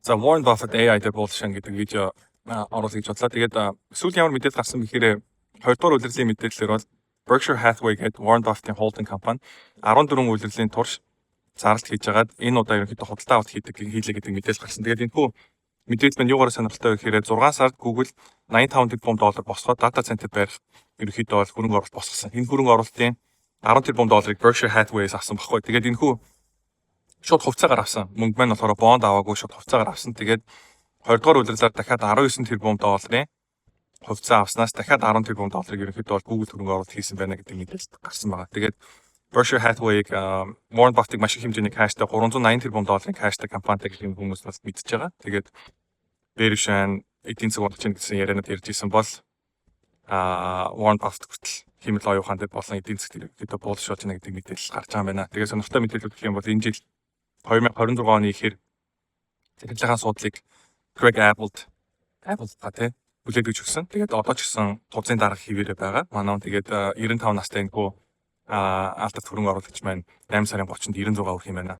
За, Warren Buffett AI дээр bullish гэдэг видео оруулах гэж бодлоо. Тэгээд сүүлийн ямар мэдээлэл гарсан бэхээр 2 дугаар улирлын мэдээлэлээр бол Berkshire Hathaway гэдэг Warren Buffett-ийн holding компани 14 улирлын турш заралт хийж байгаад энэ удаа ерөнхийдөө худалдаа авалт хийдэг хийлээ гэдэг мэдээлэл гарсан. Тэгээд энэхүү мэдээлэл маань юугаараа сонирхолтой вэ гэхээр 6 сард Google 85 тэрбум доллар босгоод data center барих ерөнхийдөө бол хөрөнгө оруулалт босгосон. Энэ хөрөнгө оруулалтын 10 тэрбум долларыг Berkshire Hathaway-с авсан баггүй. Тэгээд энэхүү шууд хувьцаагаар авсан. Мөнгө маань болохоор бонд аваагүй, шууд хувьцаагаар авсан. Тэгээд 20 дугаар улирлаар дахиад 19 тэрбум долларын хувьцаа авснаас дахиад 10 тэрбум долларыг ерөнхийдөө бол Google хөрөнгө оруулалт хийсэн байна гэдэг мэдээлэл гарсан байгаа. Тэгээд Berkshire Hathaway-г Warren Buffett-ыг маш их хэмжээний cash тай, 380 тэрбум долларын cash тай компанитай гэх юм хүмүүс бас мэдж байгаа. Тэгээд bearish эдийн засаг унах чинь гэсэн ярианууд ярьж исэн бол Warren Buffett хүртэл хиймэл оюун ухаан дээр болон эдийн засаг дээр ерөнхийдөө bullish болж байна гэдэг мэдээлэл гарч байгаа юм байна. Тэгээд сонирхолтой мэдээлэл гэх юм бол энэ жил 2026 оны ихээр захирлынхаа суудлыг Greg Abel Abel та тий хүлээдэг өгсөн. Тэгээд одоо ч гэсэн тузын дарга хэвээрээ байгаа. Манай тэгээд 95 настай энэхүү алдарт хөрөнгө оруулагч маань 8 сарын 30-нд 96 хүрэх юм байна.